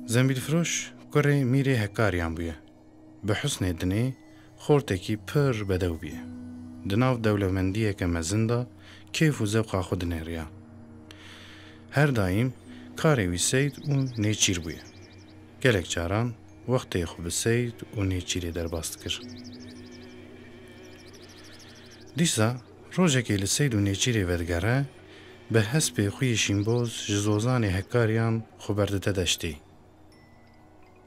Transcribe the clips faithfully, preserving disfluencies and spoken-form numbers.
Zembîlfiroş kurê mîrê Hekkariyan bûye. Bi husnê dinê xortekî pir bedew bûye. Di nav dewlemendiyeke mezin de kêf û zewqa xwe dinêriya. Her daîm karê wî seyd û nêçîr bûye. Gelek caran wextê xwe bi seyd û nêçîrê derbas dikir. Dîsa rojekê li seyd û nêçîrê vedigere, bi hespê xwe yê şînboz ji zozanê Hekkariyan xwe berdide deştê.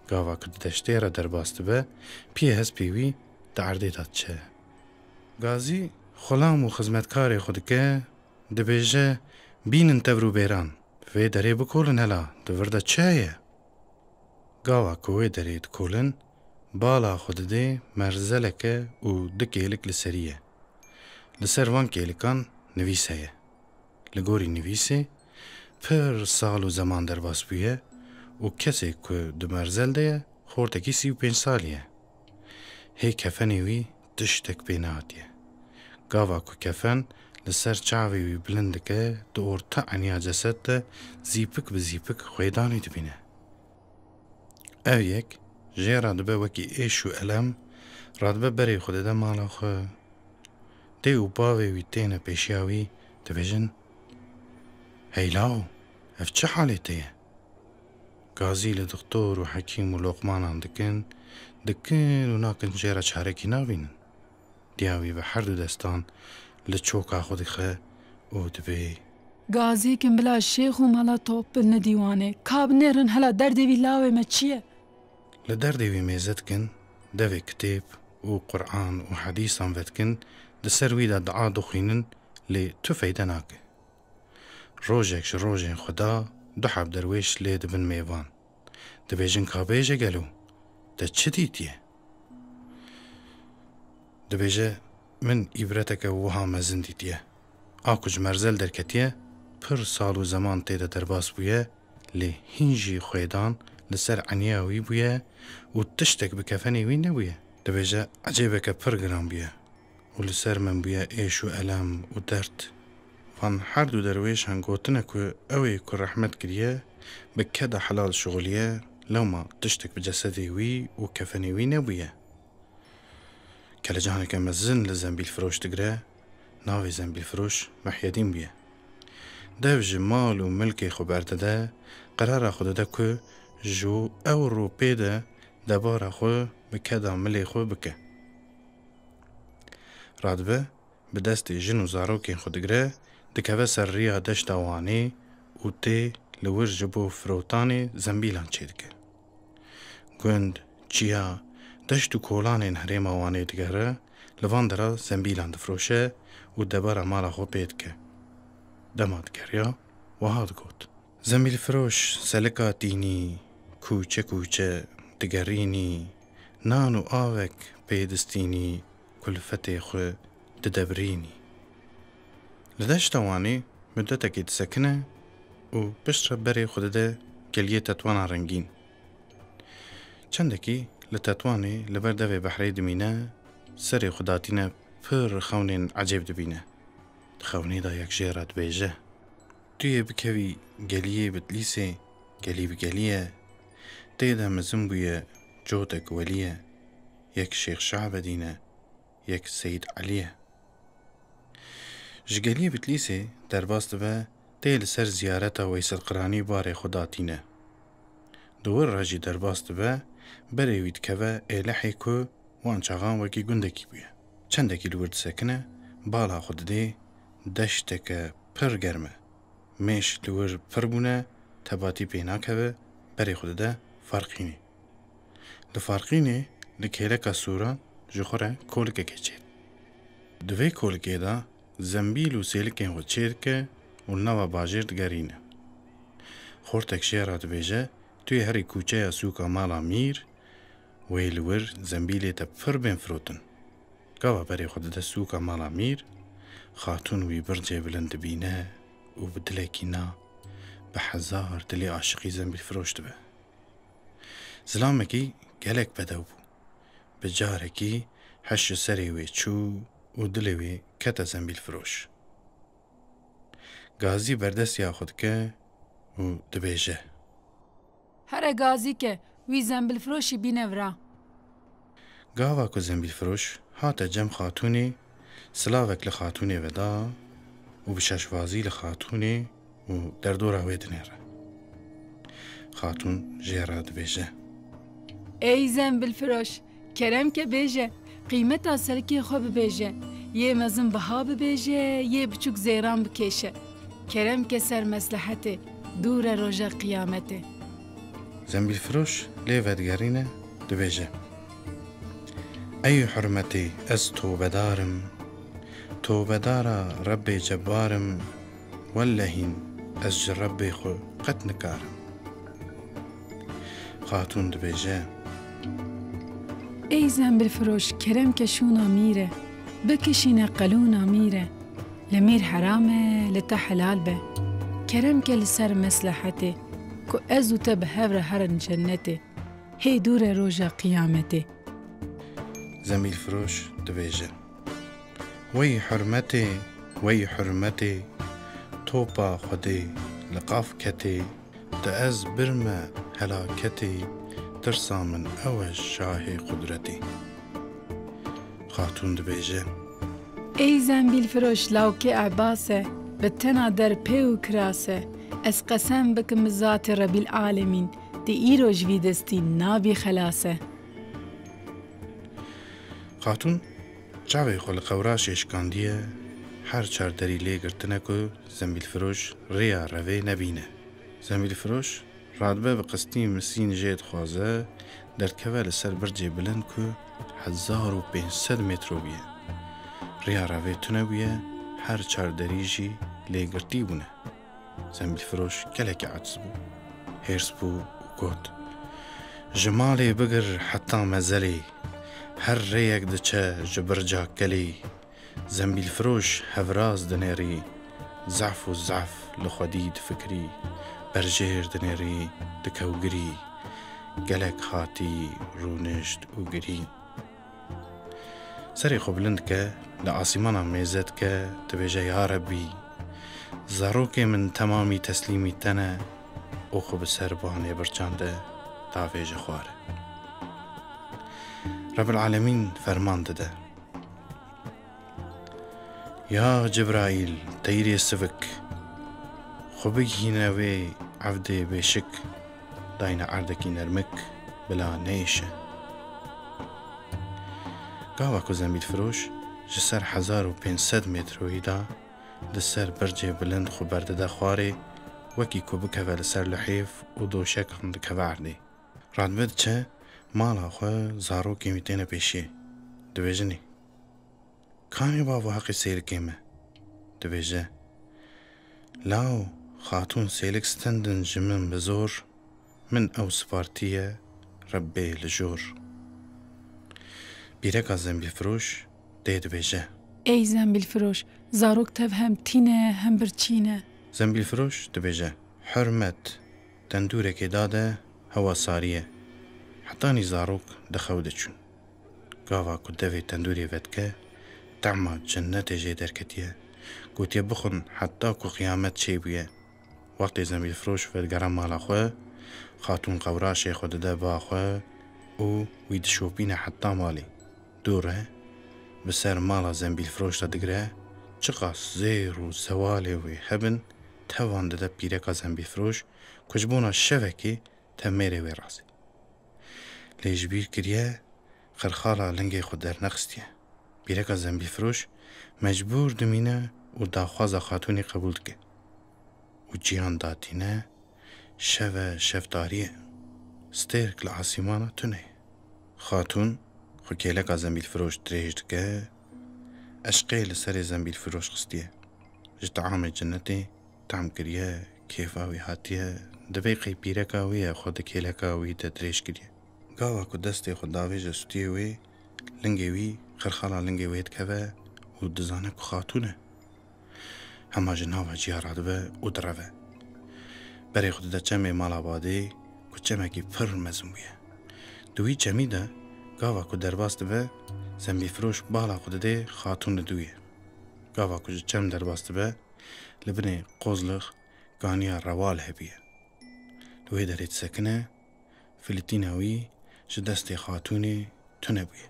Gava ku di deştê re derbas dibe, piyê hespê wî di erdê de diçe. Gazî xulam û xizmetkarê xwe dike, dibêje, "Bînin tevr û bêran, vê derê bikolin hela, di vir de çi heye?" Gava ku wê derê dikolin, bala xwe didê merzeleke û du kêlik li serî ye. Li ser van kêlikan nivîs heye. Li gorî nivîsê, pir sal û zeman derbas bûye û kesê ku di merzel de ye, xortekî sî û pênc salî ye. Hê kefenê wî tiştek pê nehatiye. Gava ku kefen li ser çavê wî bilind dike, di orta eniya cesed de zîpik bi zîpik xwêdanê dibîne. Ev yek jê re dibe wekî êş û elem, radibe berê xwe dide mala xwe. Dê û bavê wî têne pêşiya wî, dibêjin, "Hey law, ev çi halê te ye?" Gazî li dixtor û hekîm û loqmanan dikin, dikin û nakin, jê re çarekî nabînin. Diya wî bi her du destan li çoka xwe dixe û dibê, "Gazî kin bila şêx û mala top bin li dîwanê, ka binêrin hela derdê wî lawê me çi ye?" Li derdê wî mêze dikin, devê kitêb û Quran û hedîsan vedikin, di ser wî de dua dixwînin, lê tu feyde nake. Rojek ji rojên Xuda du heb derwêş lê dibin mêvan. Dibêjin, "Ka bêje gelo, te çi dîtiye?" Dibêje, "Min îbreteke wiha mezin dîtiye. A ku ji merzel derketiye, pir sal û zeman tê de derbas bûye, lê hîn jî xwêdan li ser eniya wî bûye û tiştek bi kefenê wî nebûye." Dibêje, "Ecêbeke pir giran bûye û li ser min bûye êş û elem û derd." Van her du derwêşan gotine ku ew ê ku rehmet kiriye, bi keda helal şixuliye, lewma tiştek bi cesedê wî û kefenê wî nebûye. Kelecaneke mezin li zembîlfiroş digire, navê zembîlfiroş Mehyedîn bûye. Dev ji mal û milkê xwe berdide, qerara xwe dide ku ji ew ro pê de debara xwe bi keda milê xwe bike. Radibe, bi destê jin û zarokên xwe digire, dikeve ser riya deşta Wanê û tê li wir ji bo firotanê zembîlan çêdike. Gund, çiya, deşt û kolanên herêma Wanê digere, li van dera zembîlan difiroşe û debara mala xwe pê dike. Dema digeriya, wiha digot, "Zembîlfiroş selika tînî, kûçe kûçe digerînî, nan û avek pê distînî, kulfetê xwe didebirînî." Li deşta Wanê mudetekê disekine û piştre berê xwe dide geliyê Tetwana rengîn. Çendekî li Tetwanê li ber devê behrê dimîne, serê xwe datîne pir xewnên ecêb dibîne. Di xewnê de yek jê re dibêje, "Tu yê bikevî geliyê Bitlîsê, gelî bi gelî ye. Tê de mezin bûye cotek welî ye. Yek Şêx Şabedîn e, yek Seyîd Elî ye." Ji geliyê Bitlîsê derbas dibe, tê li ser ziyareta Weyselqiranî barê xwe datîne. Di wir re jî derbas dibe, berê wî dikeve Êlihê ku wan çaxan wekî gundekî bûye. Çendekî li wir disekine, bala xwe didê, deşteke pir germ e. Mêş li wir pir bûne, tebatî pê nakeve, berê xwe dide Farqînê. Li Farqînê li kêleka sûran ji xwe re kolikekê çêdike. Di vê kolikê de zembîl û sêlikên xwe çêdike û li nava bajêr digerîne. Xortek jê re dibêje, "Tu yê herî kûçeya sûka mala mîr, wê li wir zembîlê te pir bên firotin." Gava berê xwe dide sûka mala mîr, xatûn wî bircê bilind dibîne û bi dilekî na, bi hezar dilê aşiqî zembîlfiroş dibe. Zilamekî gelek bedew bû. Bi carekî heş ji serê wê çû û dilê wê kete zembîlfiroş. Gazî berdestiya xwe dike û dibêje, Here gazî ke, wî zembîlfiroşî bîne vira. Gava ku zembîlfiroş hate cem xatûnê, silavek li xatûnê veda û bi şaşwazî li xatûnê û derdora wê dinêre. Xatûn jê re dibêje: Ey zembîlfiroş, kerem ke bêje, qîmeta serkê xwe bibêje, yê mezin biha bibêje, yê biçûk zêran bikêşe. Kerem ke ser meslehetê, dûr e roja qiyametê. Zembîlfiroş lê vedigerîne, dibêje: Ey hurmetê, ez tobedar im. Tobedara Rebbê Cebbar im. Wellehîn, ez ji Rebbê xwe qet nikarim. Xatûn dibêje: Ey zembîlfiroş, kerem ke şûna mîr e, bikişîne qelûna mîr e. Li mîr heram e, li te helal be. Kerem ke li ser meslehetê, ku ez û te bi hev re herin cennetê. Hê dûr e roja qiyametê. Zembîlfiroş dibêje: Wey hurmetê, wey hurmetê, topa Xwedê li qaf ketê, tu ez birme helaketê, tirsa min ew e şahê qudretê. Xatûn dibêje: Ey zembîlfiroş, lawkê ebas e, bi tena der pê û kiras e. Ez qesem bikim bi zatê Rebîl Alemîn, tu îro ji vî destî nabî xelas e. Xatûn çavê xwe li qewraşê şikandiye, her çar derî lê girtine ku zembîlfiroş rêya revê nebîne. Zembîlfiroş radibe bi qistî misîn jê dixwaze, derdikeve li ser bircê bilind ku hezar û pênc sed metro bûye. Rêya revê tune bûye, her çar derî jî lê girtî bûne. Zembîlfiroş gelekî aciz bû, hêrs bû û got: Ji malê bigir heta mezelê, her rêyek diçe ji birca kelê. Zembîlfiroş hevraz dinêrî, zehf û zehf li xwedî difikirî, berjêr dinêrî, dikewgirî, gelek hatî rûnişt û girî. Serê xwe bilind dike, li asîmana mêze dike, dibêje: Ya Rebbî, zarokê min temamî teslîmî te ne û xwe bi ser banê birçande, davêje xwar. Rebbil Alemîn ferman dide: Ya Cibraîl, teyrê sivik, xwe bigihîne wê evdê bêşik, dayne erdekî nermik, bila neyşe. Gava ku zembîlfiroş ji ser hezar û pênc sed metroyî de di ser bircê bilind xwe berdide xwarê, wekî ku bikeve li ser lihêv û doşekan dikeve erdê. Radibe diçe mala xwe, zarokên wî têne pêşiyê. Dibêjinê: Kanê bavo heqê sêlikê me? Dibêje: Law, xatûn sêlik stendin ji min bi zor, min ew sipartiye Rebbê li jor. Pîreka zembîlfiroş dê dibêje: Ey zembîlfiroş, zarok tev hem tî ne hem birçî ne. Zembîlfiroş dibêje: Hurmet, tendûrekê dade, hewa sarî ye. Hetanî zarok di xew de çûn. Gava ku devê tendûrê vedike, tehma cennetê jê derketiye. Gotiye: Bixwin heta ku qiyamet çêbûye. Wextê zembîlfiroş vedigere mala xwe, xatûn qewraşê xwe dide ba xwe û wî dişopîne heta malê. Dû re bi ser mala zembîlfiroş de digire, çiqas zêr û zewalê wê hebin, tevan dide pîreka zembîlfiroş ku ji bona şevekê temêrê wê razê. Lê ji bîr kiriye, xirxala lingê xwe dernexistiye. Pîreka zembîlfiroş mecbûr dimîne û daxwaza xatûnê qebûl dike. Û cîhan datîne, şev e, şevtarî ye. Stêrk li asîmana tune ye. Xatûn xwe kêleka zembîlfiroş dirêj dike, eşqê li serê zembîlfiroş xistiye. Ji teamê cennetê tehm kiriye, kêfa wî hatiye, divê qey pîreka wî ye xwe di kêleka wî de dirêj kiriye. Gava ku destê xwe davêje stûyê wê, lingê wî, xirxala lingê wê dikeve û dizane ku xatûn e. Hema ji nava ciya radibe û direve. Berê xwe dide çemê mala badê ku çemekî pir mezin bûye. Di wî çemî de gava ku derbas dibe, zembîlfiroş bala xwe didê xatûn li dû ye. Gava ku ji çem derbas dibe, li binê qozlix kaniya rewal hebûye. Li wê derê disekine, Filîtîna wî ji destê Xatûnê tune bûye.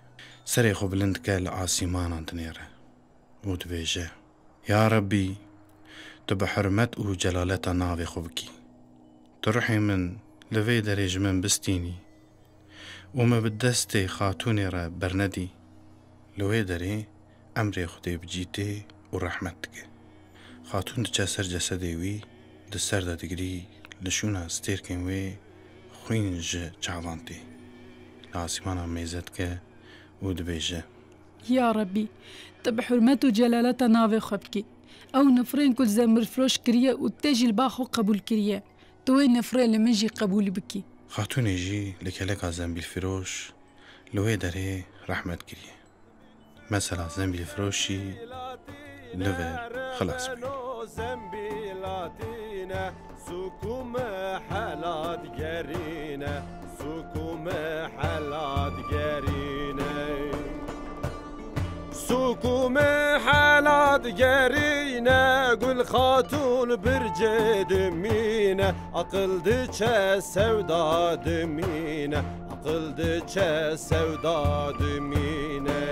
Serê xwe bilind dike, li asîmanan dinêre û dibêje, Ya Rebbî, tu bi hurmet û celaleta navê xwe bikî. Tu ruhê min li vê derê ji min bistînî û min bi destê Xatûnê re bernedî. Li wê derê emrê Xwedê bi cî tê û rehmet dike. Xatûn diçe ser cesedê wî, di ser de digirî, li şûna stêrkên wê xwîn ji çavan tê. Li asîmana mêze dike û dibêje, Ya Rebbî, tu bi hurmet û celaleta navê xwe bikî. Ew nifrên ku li zembîlfiroş kiriye û te jî li ba xwe qebûl kiriye, tu wê nifrê li min jî qebûl bikî. Xatûnê jî li keleka zembîlfiroş li wê derê rehmet kiriye. Mesela zembîlfiroşî li vir xilas bû. Zembîlatîne, sûk û mihela digerîne, sûk û mihela digerîne. Sûk û mihela digerîne, Gul Xatûn bircê dimîne, aqil diçe sewda dimîne, aqil diçe sewda dimîne.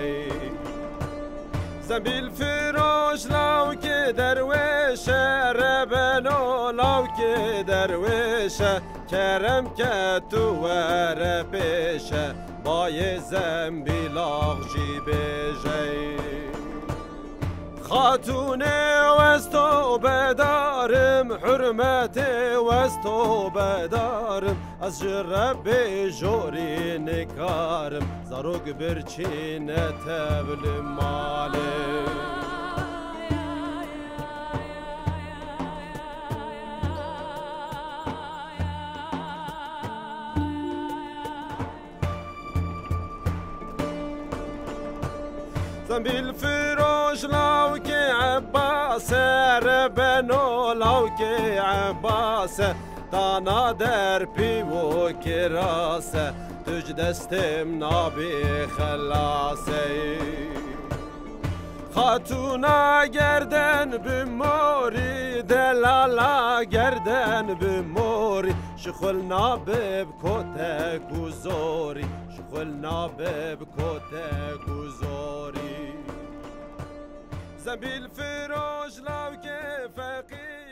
Zembîlfiroş lawkê derwêş e, rebeno lawkê derwêş e, kerem ke tu were pêş e, bayê zembîlax jî bêje. Xatûnê wez tobedarim, hurmetê wez tobedarim, ez ji Rebbê jorî nikarim, zarok birçîne tev li malê. Zembîlfiroş lawkê Ebbas e, rebeno lawkê Ebbas e, dana derpî û kiras e, tu ji destê min nabî xelas e. Xatûna gerden bi morî, delala gerden bi morî, ji xwe li nabe bi kotek û zorî, ji xwe li nabe bi kotek û zorî. Zembîlfiroş lawkê feqîr.